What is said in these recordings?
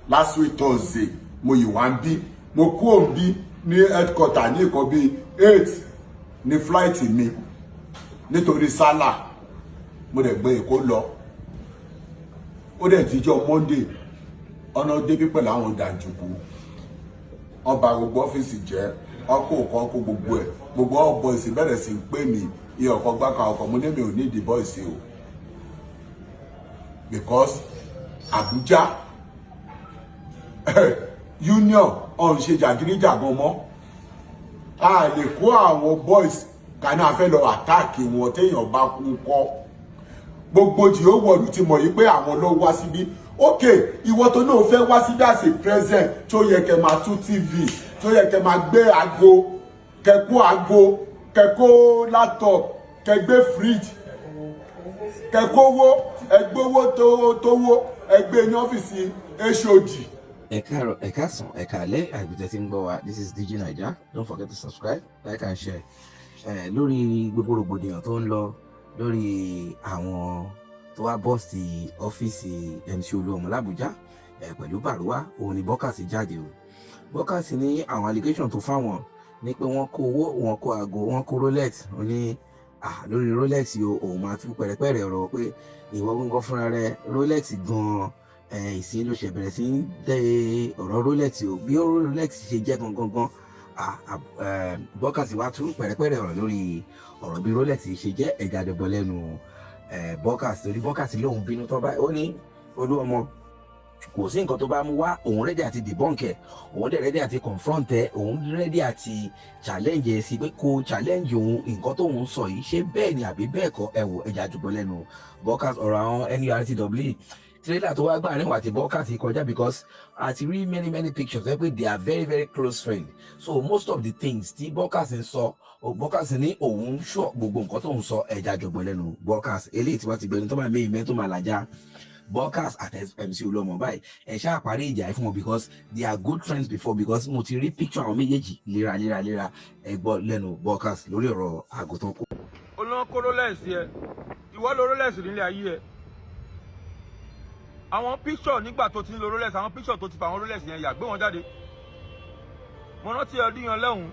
Last week Thursday mo yìí wá ń bí, mo kú òǹbí ní headquarter ní nǹkan bíi 8 ní flight mi nítorí sálà. Mo dẹ̀ gbé Èkó lọ. Ó dẹ̀ tíjọ́ Monday, ọ̀nà débí pẹ̀lú àwọn dàjùkú, ọba gbogbo ọ́fíìsì jẹ́ ọkọ̀ òkọ̀ ọkọ̀ gbogbo ẹ̀. Gbogbo all boys bẹ̀rẹ̀ sí í pè mí, iye ọkọ̀ gbáka ọkọ̀. Mo ní mi ò ní ìdí boys o, because Abuja union ọ̀n ṣe jàgídíjàgan mọ́. A lè kó àwọn boys kaná fẹ́ lọ attack wọn. Téèyàn bá kú kọ́, gbogbo tí ó wọ̀lú ti mọ̀ yìí pé àwọn ló wá síbí. Ok, ìwọ tó náà fẹ́ wá síbí as a president, tó yẹ kẹ́ máa tún TV, tó yẹ kẹ́ máa gbé aago, kẹ́ kó aago, kẹ́ kó laptop, kẹ́ gbé fridge, kẹ́ kówó, ẹgbówó tó tówó, ẹgbẹ́ ní ọ́fíìsì HOD. Ẹ káàárọ̀, ẹ káàsán, ẹ káalẹ́ àgbẹ̀tẹ̀ tí ń gbọ́ wa. This is DJ Naija. Don't forget to subscribe, like and share. Ẹ lórí gbogbo rògbòdìyàn tó ń lọ lórí àwọn tó wá bọ́ sí ọ́fíìsì MC Olúọmọ l'Àbújá ẹ pẹ̀lú Bàrúwá, òun ni Bọ́kàsì jáde o. Bọ́kàsì ní àwọn allegation tó fáwọn ní pé wọ́n kó owó, wọ́n kó aago, wọ́n kó Rolex. Ó ní lórí Rolex o, òun máa tú pẹ̀rẹ̀pẹ̀rẹ̀ ọ̀rọ̀ pé ìwọ gbọ́ngàn fúnra rẹ, Rolex gan-an, ìsín ló ṣe bẹ̀rẹ̀ sí ń dé ọ̀rọ̀ Rolex o, bí Rolex ṣe jẹ́ gangan gan. Bọ́kàsì wá tú pẹ̀rẹ̀pẹ̀rẹ̀ ọ̀rọ̀ lórí ọ̀rọ̀ bí Rolex ṣe jẹ́. Ẹ̀já àdìgbò lẹ́nu Bọ́kàsì, torí Bọ́kàsì lòun bínú tán báyìí. Ó ní Olúọmọ, kò sí nǹkan tó bá mú wá, òun ready àti debunk ẹ̀, òun dẹ̀ ready àti confront ẹ̀, òun ready àti challenge ẹ̀ sí pé kó challenge òun, nǹkan tóun sọ yìí, ṣé bẹ́ẹ̀ ni àbí bẹ́ẹ̀ kọ́? Ẹ wò, ẹja àdúgbò lẹ́nu Bọ́kàsì. Ọ̀rọ̀ àwọn NURTW trailer tó wá gbà níwà àti Bọ́kàsì kọjá, because a ti rí many many pictures ẹ pé they are very very close friends. So most of the things tí Bọ́kàsì ń sọ, Bọ́kàsì ní òun sọ gbogbo nǹkan tó ń sọ. Ẹja àjọgbọ́n lẹ́nu Bọ́kàsì. Eléyìí tí wọ́n ti gbẹnu tó máa méyìn mẹ́ tó máa làjá Bọ́kàs àti MC Olúọmọ báyìí, ẹ ṣáà parí ìjà yìí fún wọn, because they are good friends before, because mo ti rí picture àwọn méjèèjì léra léra léra. Ẹ gbọ́ lẹ́nu Bọ́kàs lórí ọ̀rọ̀ àgùntàn kú. Olóhùn kó Rolex yẹ, ìwọ lo Rolex nílé ayé ẹ. Àwọn picture nígbà tó ti ń lo Rolex, àwọn picture tó ti fa àwọn Rolex yẹn yà, gbé wọn jáde. Mo rántí ọdún yẹn lẹ́hùn,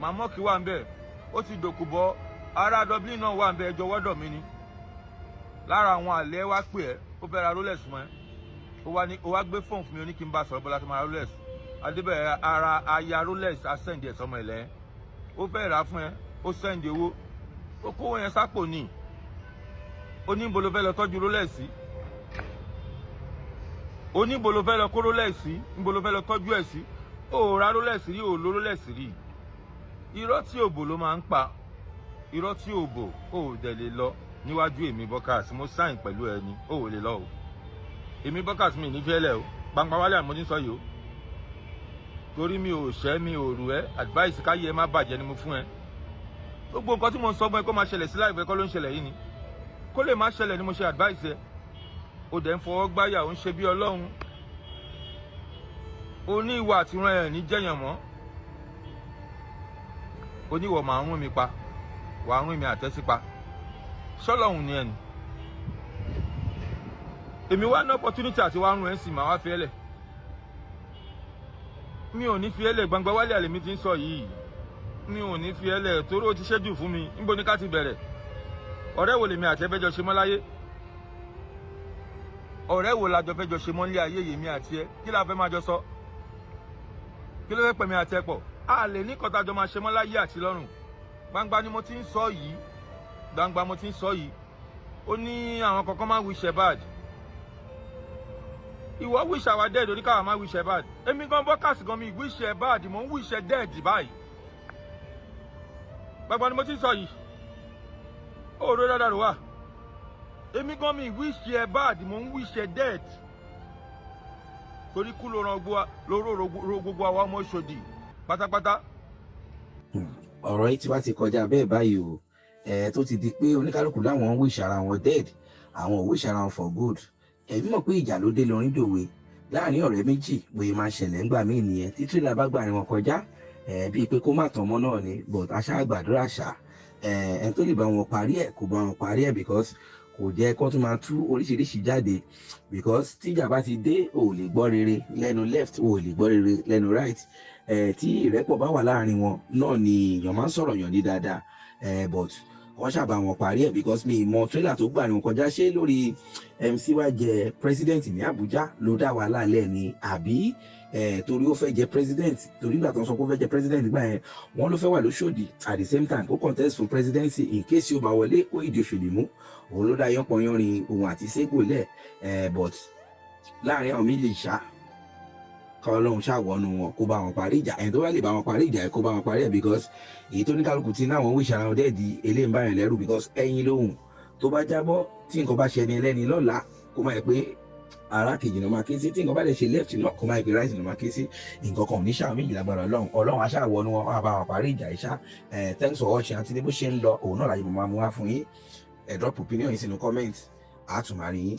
Mamọ́kì wà ń bẹ̀, ó ti dòkù bọ́. Ará Dublin náà wà ń bẹ̀, ẹjọ́ wọ́dọ̀ mi ni. Lára àwọn àlẹ́ wá pè ẹ́, ó fẹ́ ra Rolex mọ́ ẹ. Ó wá ní ó wá gbé fóònù fún mi, ó ní kí n bá sọ̀rọ̀ bọ́lá tó máa ra Rolex. Adébẹ̀ ara aya Rolex, a send ẹ̀ sọmọ ilẹ̀. Ó fẹ́ rà á fún ẹ, ó send owó, ó kówó yẹn sápò ní. Ó ní níbo ló fẹ́ lọ tọ́jú Rolex sí? Ó ní níbo ló fẹ́ lọ kó Rolex sí? Níbo ló fẹ́ lọ tọ́jú ẹ̀ sí? Ó ra Rolex rí, ó lo Rolex rí. Irọ́ tí òbò ló máa ń pa, irọ́ tí òbò. Ó dẹ̀ lè lọ níwájú èmi Bọ́kàs. Mo sign pẹ̀lú ẹni, ó ò lè lọ o. Èmi Bọ́kàs, mi ní fẹ́lẹ̀ o. Gbangba wálé àmọ́ ní sọ yìí o, torí mi ò ṣẹ́, mi ò rù ẹ́. Advice káyé ẹ má bàjẹ́ ni mo fún ẹ. Gbogbo nǹkan tí mo ń sọ fún ẹ kó máa ṣẹlẹ̀ sí láìpẹ́ kọ́ ló ń ṣẹlẹ̀ yìí ni. Kó lè má ṣẹlẹ̀ ni mo ṣe advice ẹ. O dẹ̀ ń fọwọ́ gbáyà, ó ń ṣe bí Ọlọ́run. O ní ìwà àtìrán ẹ̀ ní jẹ́yàn mọ́. O ní ìwọ máa ń rún mi pa, wàá rún mi àtẹ́sí pa. Ṣọlọ́hún ni ẹni èmi wá ní opportunity àti wá rún ẹ̀ sì máa wá fi ẹ́ lẹ̀. Mi ò ní fi ẹ́ lẹ̀. Gbangba wálé àlè mi ti ń sọ yìí, mi ò ní fi ẹ́ lẹ̀, torí ó ti ṣẹ́jù fún mi. Níbo ni ká ti bẹ̀rẹ̀? Ọ̀rẹ́ wo lèmi àti ẹ fẹ́ jọ ṣe mọ́ láyé? Ọ̀rẹ́ wo la jọ fẹ́ jọ ṣe mọ́ nílé ayé yèmí àti ẹ? Kí la fẹ́ máa jọ sọ? Kí ló fẹ́ pẹ̀mí àti ẹ pọ̀? A lè ní kọ́ta jọ máa ṣe mọ́ láyé àti lọ́run. Gbangba ni mo ti ń sọ yìí, gbangba mo ti ń sọ yìí. Ó ní àwọn kankan máa wish ẹ bad. Ìwọ wish àwa dead, oníkàwá máa wish ẹ bad. Èmi gan Bọ́kàsì gan, mi wish ẹ bad, mò ń wish ẹ dead báyìí. Gbangba ni mo ti ń sọ yìí. Ó rò dáadáa rò wá. Èmi gan, mi wish ẹ bad, mò ń wish ẹ dead, torí kú ló ran gbogbo àwa ọmọ Òṣòdì pátápátá. Ọ̀rọ̀ yìí ti wá ti kọjá bẹ́ẹ̀ báyìí o. Ẹ̀ tó ti di pé oníkálukú láwọn wish ara wọn dead, àwọn ò wish ara wọn for good. Ẹ̀mí mọ̀ pé ìjà ló dé lórí dòwe láàrin ọ̀rẹ́ méjì. Bóyá máa ṣẹlẹ̀ ńgbà míì nìyẹn, tí tírélà bá gbà wọn kọjá ẹ̀ bíi pé kó má tàn mọ́ náà ni, but aṣá gbàdúrà ṣá ẹ̀, ẹni tó lè bá wọn parí ẹ̀ kó bá wọn parí ẹ̀, because kò Kò jẹ́ kó tún máa tú oríṣiríṣi jáde, because tíjà bá ti dé, ò lè gbọ́ rere lẹ́nu left, ò lè gbọ́ rere lẹ́nu right. Tí ìrẹ́pọ̀ bá wà láàrin wọn náà ni èèyàn máa ń sọ̀rọ̀ yàn ní dáadáa. But wọ́n ṣàbà wọn parí ẹ̀, because mi mọ trailer tó gbà ní wọn kọjá. Ṣé lórí MC wá jẹ president ní Àbújá ló dá wàhálà lẹ̀ ni, àbí torí ó fẹ́ jẹ president? Torí ìgbà tó ń sọ pé ó fẹ́ jẹ president gbà yẹn, wọ́n ló fẹ́ wà lóṣòdì, at the same time kó contest fún presidency in case ó bá wọlé, kó ìdí Òṣòdì mú. Òun ló dá yánpọnyánrin òun àti Ségò lẹ̀. But láàrin àwọn méjèèjì ṣá, kọlọ́hún ṣàwọnú wọn, kó bá wọn parí ìjà. Ẹni tó bá lè bá wọn parí ìjà ẹ, kó bá wọn parí ẹ̀, because èyí tó ní kálukú tí náà wọn wíṣà ara wọn dẹ́ di eléyìí ń bá yẹn lẹ́rù, because ẹyin lóhùn tó bá jábọ́, tí nǹkan bá ṣe ẹni ẹlẹ́ni lọ́la, kó má yẹ pé ara kejì náà máa ké sí. Tí nǹkan bá lè ṣe left náà, kó má yẹ pé right náà máa ké sí. Nǹkan kan ò ní ṣàwọn méjì lágbára Ọlọ́run. Ọlọ́run aṣáwọnú wọn, á bá wọn parí ìjà ìṣá. Thanks for watching. Àti ní bó ṣe ń lọ òun náà láyé mo máa mú wá fún yín. Ẹ drop opinion yín sínú comment, àá tún máa rí yín.